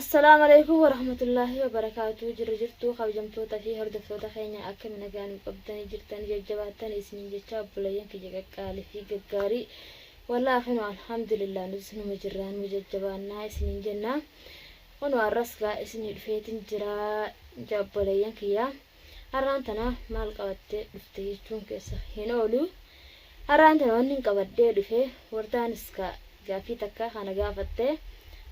Assalaamu Aleeykum Warahmatullaahi Wabarakaatuh Jirra jirtuu kabajamtoota fi hordoftoota keenya akkami nagaa nu qabdanii jirtanii jajjabaattan isiniin jecha obboleeyyan kiyya qaqqaalii fi gaggaarii wallaahi kinu alhamdulillah nutis numa jirraa numa jajjabaannaa isiniin jenna kunoo arras gaa isinii dhufeetin jira ja obboleeyyan kiyya har'aan tana maal qabattee dhufte jechuun keessa hin oolu Har'aan tana wannin qabadhee dhufe wardaanis ka gaaffii takka ka na gaafatte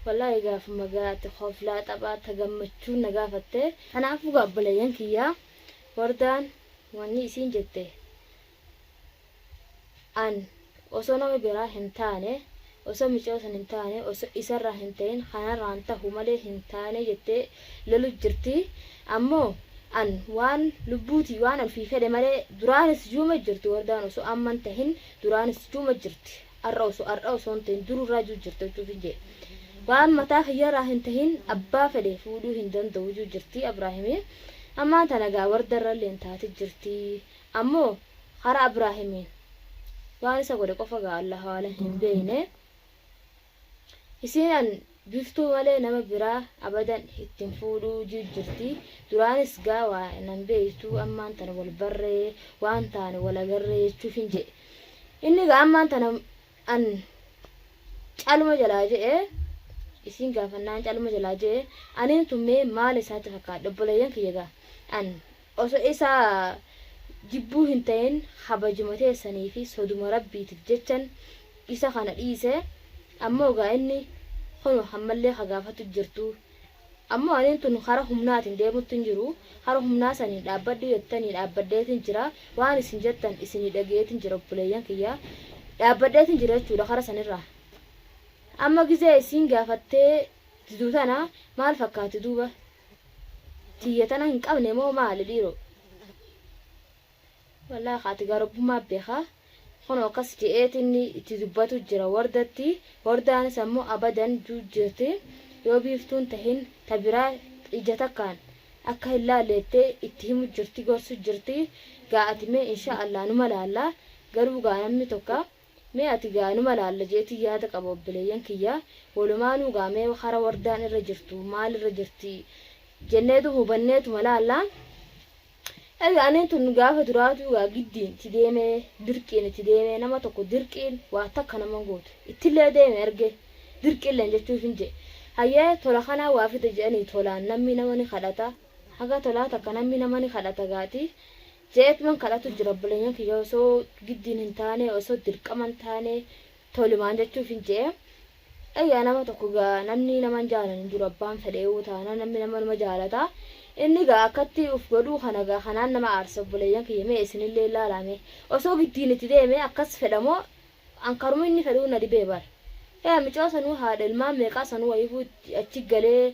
wallaahi gaafuma gaa ati koflaa taphaa ta gammachuun na gaafatte. Kanaafuu gaa obboleeyyan kiyya wardaan wanni isiin jette an osoo nama biraa hin taane osoo micayoo san hin taane osoo isarraa hin tahin kanarraan tahu malee hin taane jettee lolu jirti ammoo an waan lubbuutii waan an ufii fedhe malee duraanis juuma jirti wardaan osoo amman tahin duraanis juuma jirti ar'a osoo ar'a osoo hin tahin dururraa juu jirti jechuufin jee waan mataa kiyyarraa hin tahin abbaa fedhe fuudhuu hin danda'u juu jirti Abraahimii ammaan tana gaa wardarralleen taati jirti ammoo karaa Abraahimiin waan isa godhe qofa gaa Allahu aalam hin beeyne. Isiin an Biftuu malee nama biraa abadan itti hin fuudhuu jiu jirti. Duraanis gaa waa nan beeytu ammaan tana wal barree waan taane wal agarree jechuufin je'e. Inni gaa ammaan tana an caluma jalaa je'e isiin gaafannaan caluma jalaa je'e aniin tun mee maal isaatti fakkaadhe obboleeyyan kiyya gaa an Oso isa jibbuu hin ta'in kabajuma teessanii fi soduma Rabbiitif jechan isa kana dhiise, ammoo egaa inni kuno ammallee ka gaafatu jirtu. Ammoo aniin tun kara humnaatiin deemutti hin jiru, kara humnaa saniin dhaabbadhu jettanii dhaabbadheetin jira, waan isin jettan isinii dhage'eetin jira obboleeyyan kiyya, dhaabbadheetin jira jechuudha kara sanirraa. Amma gizee isiin gaafattee didu tana maal fakkaati duuba? Tiyya tana hin qabne moo maali dhiiroo. Wallaahi ati gaa rabbummaa beeka. Kunoo akkas je'eeti inni itti dubbatu jira wardatti. Wardaanis ammoo abadan juu jirti. Yoo biiftuun tahin ta biraa ija takkaan akka hin laalle jettee itti himu jirti gorsu jirti. Gaa ati mee inshaa Allah numa laalla. Garuu gaa namni tokka Mee ati gaa numa laalla jeetin yaada qaba obboleeyyan kiyya walumaanuu gaa mee kara wardaan irra jirtu maal irra jirti jenneetu hubanneetuma laalla. Egaa aniin tun gaafa duraatuu gaa giddiin itti deemee dirqiin itti deemee nama tokko dirqiin waa takka nama hin gootu ittillee deeme arge dirqiilleen jechuufin jedhe hayyee tola kanaa waa fida jedhanii tolaan namni nama ni kadhata haga tolaa takka namni nama ni kadhata gaati Je'eetuman kadhatu jira obboleeyyan kiyya osoo giddiin hin taane osoo dirqama hin taane tolumaan jechuufin je'e. Eeyyaa nama tokko gaa namni nama hin jaalan hin jiru abbaan fedheewuu taana namni nama numa jaalata. Inni gaa akkatti uf godhuu kana gaa kanaan nama aarsa obboleeyyan kiyya mee isinillee laalaa mee osoo giddiin itti deeme akkas fedha moo An karuma inni fedhuu na dhibee bar. Yaa micoo sanuu haadha ilmaan meeqaa sanuu wayiifuu achi galee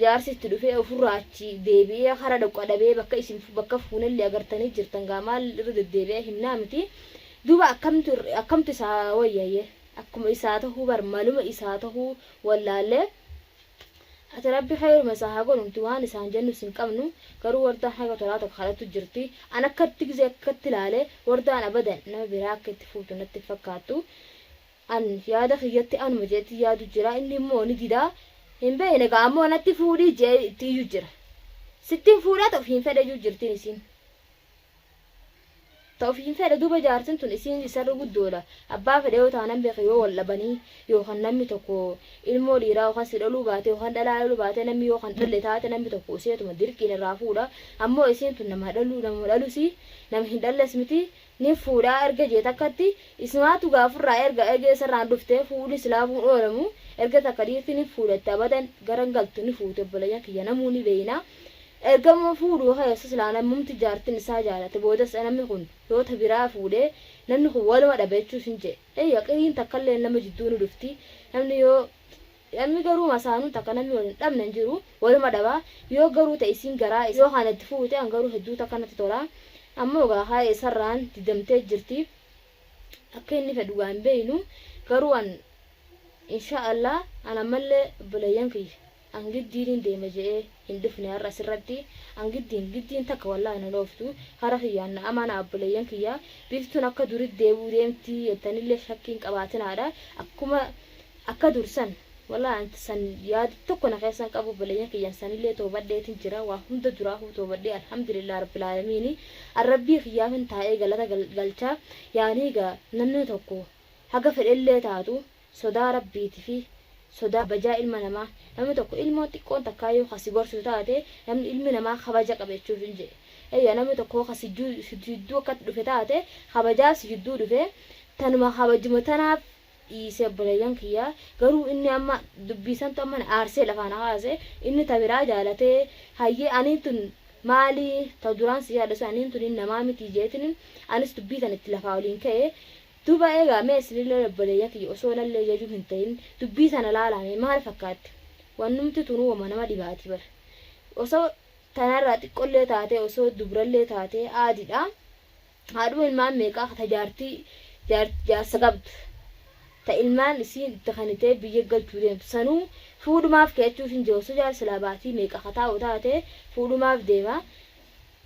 jaarsi itti dhufee ofirraa achi deebi'ee kara dhaqu dhabee bakka isin bakka fuunellee agartanii jirtan gaa maal irra deddeebi'ee himnaa miti. Duuba akkamtu akkamtu isaa wayyaye akkuma isaa tahuu bar maluma isaa tahuu wallaallee. Ati rabbi kheyruma isaa haa godhu nuti waan isaan jennus hin qabnu garuu wardaan haga tolaa takka kadhattu jirti an akkatti gizee akkatti laale wardaan abadan nama biraa akka itti fuutu natti hin fakkaattu an yaada kiyyatti anuma jeetti yaadu jira inni immoo ni dida hin beeyne gaa ammoo natti fuudhii jee itti iyyu jira sittin fuudhaa ta ofiin fedhe juu jirtiin isiin. Ta ofiin fedhe duuba jaartin tun isiin isarra guddoodha abbaa fedhe yoo taanan beeki yoo wal dhabanii yookan namni tokko ilmoo dhiiraa yookan si dhaluu baate yookan dhalaa dhaluu baate namni yoo kan dhalle taate namni tokko useetuma dirqiin irraa fuudha ammoo isiin tun nama dhaluu nama dhalusi nama hin dhalles miti nin fuudhaa erga jee takkatti isumaatu gaafurraa erga erga isarraan dhufte fuudhi silaafuun oolamu erga takka dhiirti ni fuudhatte abadan garan galtu ni fuute obboleeyyan kiyya namuu ni beeyna Ergama fuudhuu keessa silaa namumti jaartin isaa jaalate boodas namni kun yoo ta biraa fuudhe namni kun waluma dhaba jechuuf hin je'e. Eeyya qiriin takkalleen nama jidduu ni dhufti namni yoo namni garuu masaanuun takka namni wal hin dhabne hin jiru waluma dhaba yoo garuu ta isiin garaa yoo kana itti fuute an garuu hedduu takka natti tola ammoo gaa haa isarraan didamtee jirti akka inni fedhu gaa hin beeynu garuu an insha Allah an ammallee obboleeyyan kiyya An giddiinin deema je'ee hin dhufne har'a asirratti. An giddiin, giddiin takka wallaahi nan ooftu. Kara kiyyaan na amanaa obboleeyyan kiyya. Biiftuun akka durit deebi'uu deemti jettanillee shakkii hin qabaatinaadha. Akkuma akka dur san Walaa anti san yaada tokko na keessa hin qabu obboleeyyan kiyyan sanillee toobadheetin jira waa hunda duraahuu toobadhee alhamdulillah rabbil aalamiini arrabbii kiyyaafin taa'ee galata galchaa yaanii gaa namni tokko haga fedhellee taatu sodaa rabbiitifi sodaa kabajaa ilma namaa namni tokko ilmoon xiqqoon takkaa yoo ka si gorsitu taate namni ilmi namaa kabaja qaba jechuufin jedhe eyya namni tokko ka si jidduu akkatti dhufe taate kabajaaf si jidduu dhufe tanuma kabajuma tanaaf dhiise obboleeyyan kiyya garuu inni amma dubbii santu amma na aarsee lafaa na kaase inni ta biraa jaalatee hayyee aniin tun maali ta duraan si jaaladhe sun aniin tun namaa miti jeetinin anis dubbii tan itti lafaa oliin ka'e duuba eegaa mee isinillee obboleeyyan kiyya osoo nallee jajuu hin ta'in dubbii tana laalaa mee maal fakkaatti wannumti tunuu wama nama dhibaati bar osoo tanarraa xiqqollee taatee osoo dubrallee taatee aadidha Haadhuma ilmaan meeqaa ta jaartii jaarsa qabdu ta ilmaan isiin itti kanitee biyya galchuu deemtu sanuu fuudhumaaf keechuuf hin jiru osoo jaarsi silaa baatii meeqa ka taa'u taate fuudhumaaf deema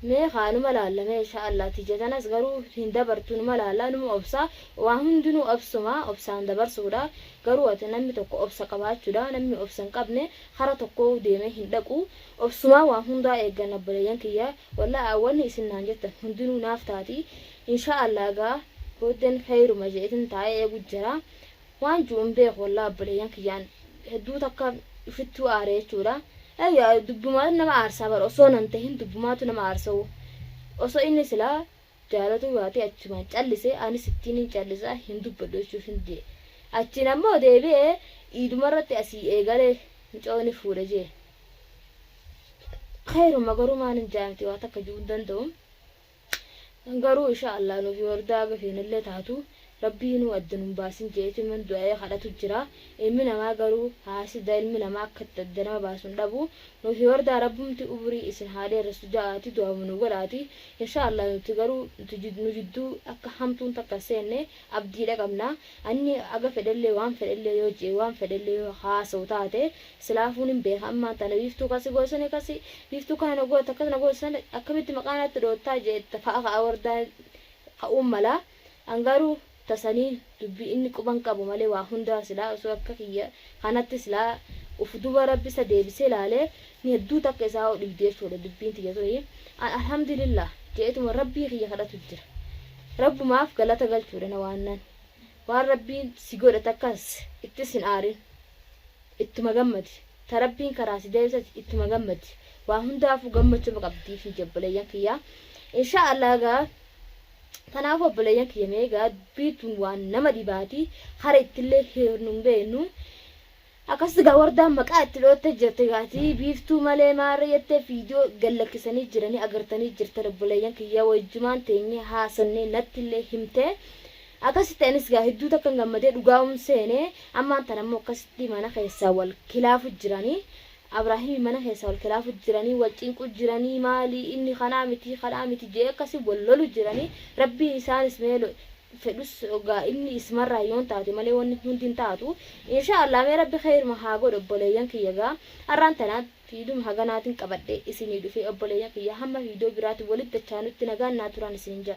mee kaa numa laalla mee insha Allah tiyya tanas garuu hin dabartu numa laalla numa obsa waa hundinuu obsuma obsaan dabarsuudha garuu ati namni tokko obsa qabaachuudha namni obsa hin qabne kara tokkoo deemee hin dhaqu obsumaan waan hundaa eegganna obboleeyyan kiyya Wallahi wanni isin naan jettan hundinuu naaf taati inshaa Allah gaa booddeen kheeyruma je'etin taa'ee eegu jira waan ju'u hin beeku wallahi obboleeyyan kiyyaan hedduu takka ufittuu aare jechuudha Ayya dubbumaatu nama aarsaa bar osoo nan tahin dubbumaatu nama aarsa'u osoo inni silaa jaalatuu baatee achumaan callise anis ittiin hin callisa hin dubbadhu jechuuf hin je'e achiin ammoo deebi'ee iidumarratti asii eegale mucayoo ni fuudhe je'e Kheyruma garuu maalin ja'a miti waa takka ju'uu hin danda'u. Garuu insha Allah nuufi wardaa haga feenellee taatu Rabbiinuu adda nun baasin je'eetuman du'a'ee kadhatu jira. Ilmi namaa garuu haasida ilmi namaa akka itti adda nama baasu hin dhabu. Nuufi wardaa Rabbumti umrii isin haa dheeressu ja'aati du'auma nu godhaati. Insha Allah nuti garuu nu jidduu akka hamtuun takka hin seenne abdiidha qabna. Anni haga fedhellee waan fedhellee yoo je'e waan fedhellee yoo haasawu taate silaafuu nin beeka ammaan tana biiftuu kasi goosani kasi biiftuu kana na goote akkas na goote sana akkamitti maqaa natti dhoottaa je'etta fa'a ka'a wardaan ka'uun mala an garuu tasanii dubbii inni quban qabu malee waa hundaa silaa osoo akka kiyya kanatti silaa uf duba rabbi isa deebisee laale ni hedduu takka isaa hoo dhibdi jechuudha dubbiin tiyya tuni an alhamdulillah je'etuma rabbii kiyya kadhatu jira Rabbumaaf galata galchuudha na waannan. Waan Rabbiin si godhe takkas ittis hin aarin. Ittuma gammadi. Ta Rabbiin karaa si deebises ittuma gammadi. Waa hundaafuu gammachuma qabdiif hin obboleeyyan kiyya. Inshaa Allah gaa kanaafuu obboleeyyan kiyya mee gaa dubbii tun waan nama dhibaati. Kara ittillee hirnu hin beeknu. Akkas gaa wardaan maqaa itti dhootte jirti gaati biiftuu malee maarree jettee viidiyoo gad lakkisanii jiranii agartanii jirtan obboleeyyan kiyya wajjumaan teenyee haasonnee nattillee himte akkasitti anis gaa hedduu takkan gammadee dhugaa'uun seene ammaan tana immoo akkasitti mana keessaa wal kilaafu jiranii Abraahimii mana keessaa wal kilaafu jiranii wal cinqu jiranii maali inni kanaa miti kanaa miti jee akkasi wal lolu jiranii rabbiin isaanis mee fedhus gaa inni ismarraa yoon taate malee wanni hundi hin taatu insha Allah mee rabbi kheyruma haa godhu obboleeyyan kiyya gaa arraan tana fiiduma haganaatin qabadhe isinii dhufe obboleeyyan kiyya hamma fiidoo biraatin walitti dachaanutti nagaan naa turaan isinin ja'a.